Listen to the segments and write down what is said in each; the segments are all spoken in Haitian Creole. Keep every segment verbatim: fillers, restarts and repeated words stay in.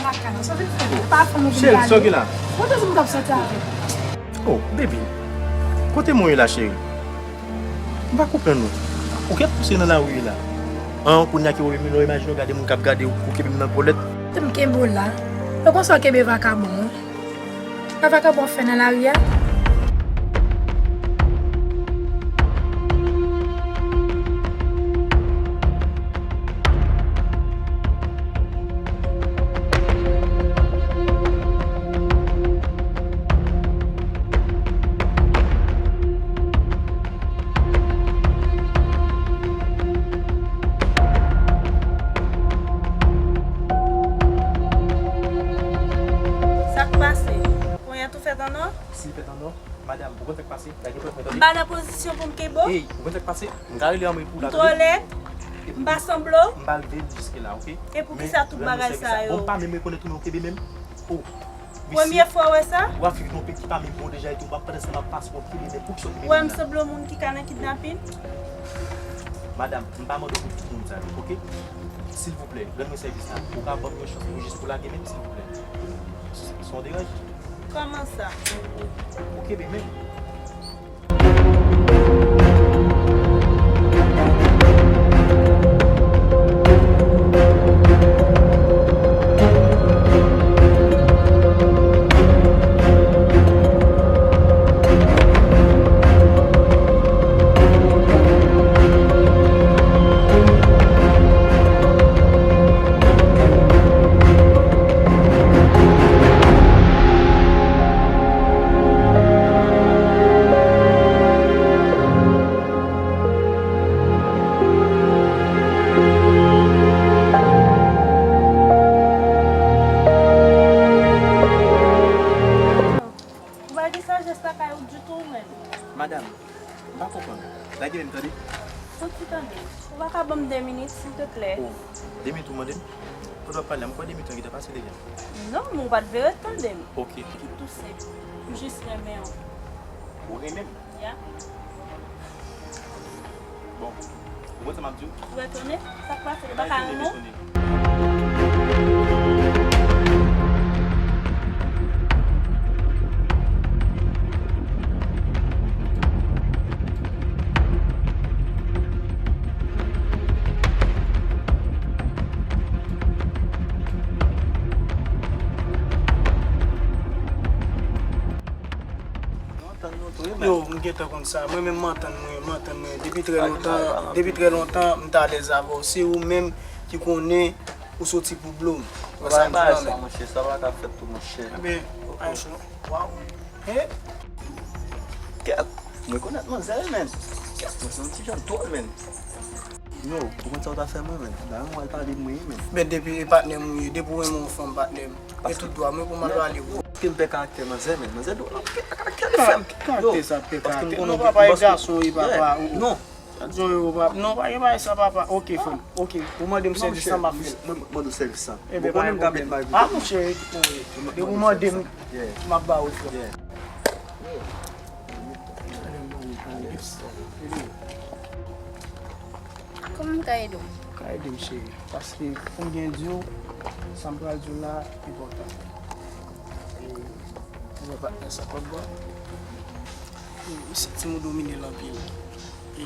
Lakay, sa vin fè. Pa fè m ouvri. Cheri, sa w gen la? Mwen te di m t ap soti avè w. Oh, baby. Kote mwen ye la, cheri? M pa konprann ou. Ou ket pouse nan lari la? An, kounye a ke w menm lè w imajine w gade moun k ap gade w, ou kenbe m nan kolèt. M kenbe w la. E konsa w kenbe vakabon an? Pa vakabon fè nan lari a? Sa k pase? Ponyèt ou fèt an nò? Si l fèt an nò, madam, ou konn sa k pase? Lage pòt mwen, tande. M pa nan pozisyon pou m kenbe w. Ey, ou konn sa k pase? M ka rele anmwe pou la, tande. M twò lèd? M pa sanble w. M pa rive jiske la, oke? E poukisa tout bagay sa yo? Bon, m pa menm rekonèt ou, men ou kenbe menm. Oh. Premye fwa w wè sa? W ap viv nan yon peyi ki pa menm bon deja etou, w ap pran ansanm ak paswòt ki li menm, poukisa w ki menm la? Ou wè m sanble yon moun ki ka nan kidnapin? Madam, m pa mande w pou tout moun sa yo, oke? Silvouplè, rann mwen sèvis la. Ou ka ban m yon chans pou jis pou lage menm, silvouplè? Se yon deranj? Kòman sa? Ou kenbe menm. Ou pa gen sajès lakay ou ditou, ou menm. Madam, m pa konprann. Lage men m, tande. Soti tande. Ou pa ka ban m de minit, silteplè? Oh, de minit ou mande m? Pandan w ap pale a, m kwè de minit lan gentan pase deja. Non, men ou pa t vle ret tande m. Oke. Ki tou senp. M jis renmen w. Ou renmen m? Ya. Bon, ou konn sa m ap di w? Ou retounen? Sa k pase? Ou pa ka renmen w? Yo, m gentan konn sa. Mwen menm, m antann mwen, m antann mwen. Depi trè lontan, depi trè lontan, m t alèz avè w. Se ou menm ki konnen ou soti pou blo m. Ou wè sa m di w la, men. Sa, monchè, sa pa ka fèt tou, monchè. Ebyen, Ayisyen, waw. He? Kèt, m rekonèt manzè, men. Kèt, mwen se yon ti jan dwòl, men. Yo, ou konn sa w ta fè mwen, men? Dayè, mwen al pale mwen, men. Men depi e patnè m ou ye, depi w renmen yon fanm, patnè m, e tout dwa mwen pou m al pale w. Paske m pè karaktè manzè, men. Manzè dwòl anpil, karaktè li fè m. Karaktè sa pè karaktè. Non, papa, e gason, e papa. Non. Sa di yo, papa. Non, pa gen bagay sa, papa. Oke, fanm. Oke. Ou mande m sèvis sa, m ap fè l. Mwen mande w sèvis sa. Ebyen, pa gen pwoblèm. A, monchè, depi ou mande m, m ap ba ou, frè. Kòman m ka ede w? Ka ede m, cheri. Paske pou m byen di w, sa m pral di w la enpòtan. E, ou wè patnè sa k ap bò? E, m santi m domine l anpil. E,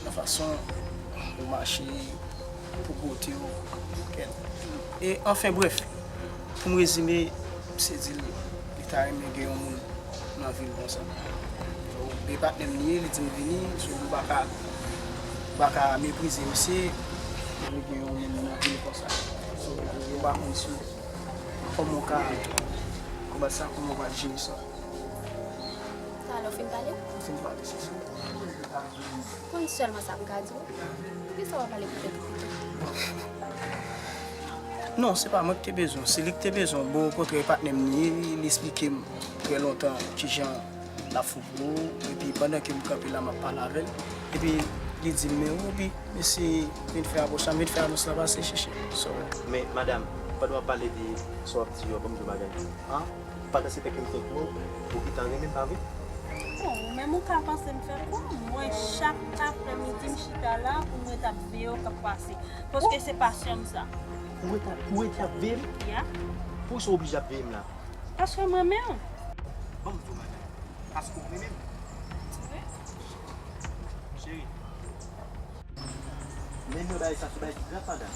nan fason ou mache, pou bwote w, kèt. E, anfen, brèf, pou m rezime, se di l, li ta renmen gen yon moun nan vil konsa. E patnè m li ye, li di m vini, so m pa ka, m pa ka meprize misye, li gen yon moun nan vil konsa. So, m pa konn si kòman w ka konbat sa, kòman w ka jere sa. Talè w fin pale? M fin pale, se sa. Konn sèlman sa m ka di w. Poukisa w pa pale pou tèt ou pito? Non, se pa mwen ki te bezwen, se li ki te bezwen. Bon, okontrè, patnè m li ye, li, li esplike m trè lontan kijan l ap fou pou ou. Epi pandan ke m kanpe la, m ap pale avè l. Epi li di m, men Roby, mesye vin fè apwòch la, m vin fè anons la pase chèche. So. Men, madanm, pandan w ap pale de sa w ap di yo, ban m di w bagay. An? Pandan se te ke m te pou ou, ou gentan renmen m, pa vre? Bon, ou menm ou ka panse m fè kwa? Mwen, chak aprèmidi, m chita la pou m ret ap veye w k ap pase. Paske se pasyon m sa. Ou rete, ou rete ap veye m? Ya. Poukisa w oblije ap veye m la? Paske m renmen w. Ban m di w, madanm. Paske w renmen m. Wi. Cheri. Men mwen bagay sa se bagay ki grav, madanm.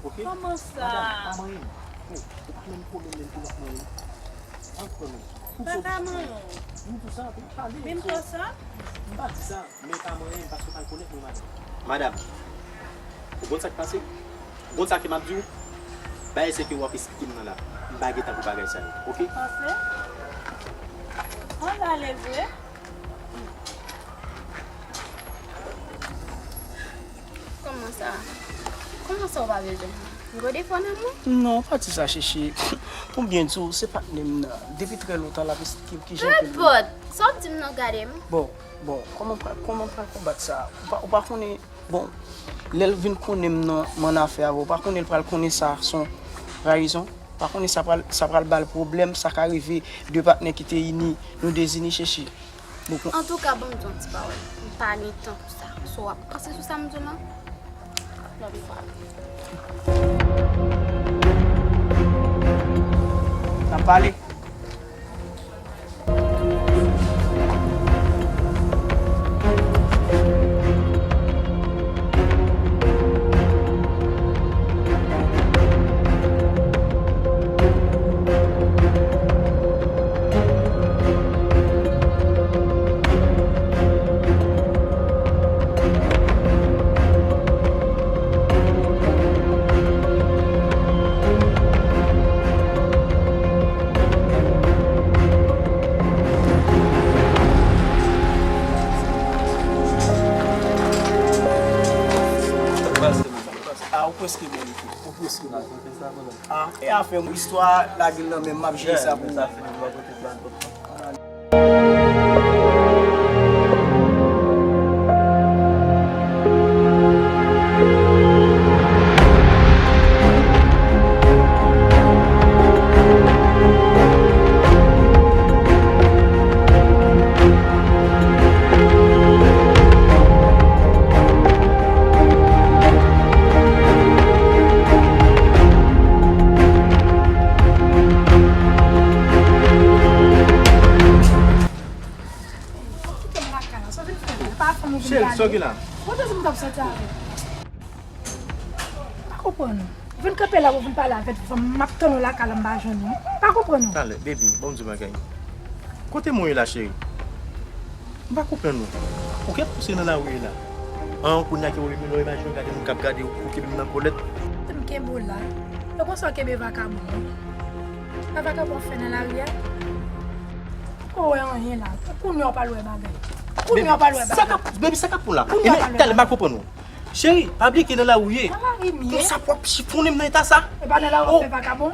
Oke? Kòman sa? Madanm, pa manyen m. Ou, ou pa menm konnen menm pou w ap manyen m. An konnen. Pa ka manyen w. M di w sa, wi, pale. Men m twò sòt? M pa di sa. Men pa manyen m paske w pa rekonèt mwen, madanm. Madanm, ou konn sa k pase? Ou konn sa ke m ap di w? Bagay se ke w ap esplike m nan la. M pa gen tan pou bagay sa yo, oke? Panse? Ann ale vre. Kòman sa? Kòman sa w pa bezwen? M gode fò nan mwen? Non, pa di sa, Chichi. Pou m byen di w, se patnè m nan. Depi trè lontan, l ap esplike m kijan ke l ye. Nenpòt! Sa w di m nan, gade m. Bon, bon, kòman m pral, kòman m pral konbat sa? Ou pa, ou pa konnen, bon, lè l vin konnen m nan, m annafè avè w, ou pa konnen l pral konnen sa se yon trayizon? Ou pa konnen sa pral, sa pral ba l pwoblèm, sa ka rive de patnè ki te ini, nou dezini, Chichi. Bon, kon- Antouka, ban m di w yon ti pawòl. M pa gen tan pou sa. So, w ap panse sou sa m di w lan? Lòt fwa. N ap pale. Ah, ou prèske bon, Niki. Ou prèske bon. Ah, e afè m, istwa lage l nan men m, m ap jere sa pou ou. Kite m lakay la, sa w vin fè la? E pa fanm ou vin gade? Cheri, sa w gen la? Kote w di m t ap soti avè w? Pa konprann ou. Ou vin kanpe la, ou vin pale avèk fanm, m ap tann ou lakay la, m pa jwenn ou. Pa konprann ou. Talè, baby, bon, m di w bagay. Kote mwen ye la, cheri? M pa konprann ou. Ou kèt pouse nan lari la. An, kounye a ke ou leve lò, imajine w gade moun k ap gade w, ou kenbe m nan kòlèt. M kenbe w la. E konsa w kenbe vakabon an? Pa vakabon w fè nan lari a? Ou wè anyen la. Kounye a w pral wè bagay. Kounye a w pral wè bagay. Baby, sa k ap, baby, sa k ap pou la? Kounye a w pral wè bagay. Talè, m pa konprann ou. Cheri, pa bliye ke nan lari w ye. Nan lari m ye. Konsa pou w ap chifonnen m nan eta sa? E pa nan lari w ap fè vakabon?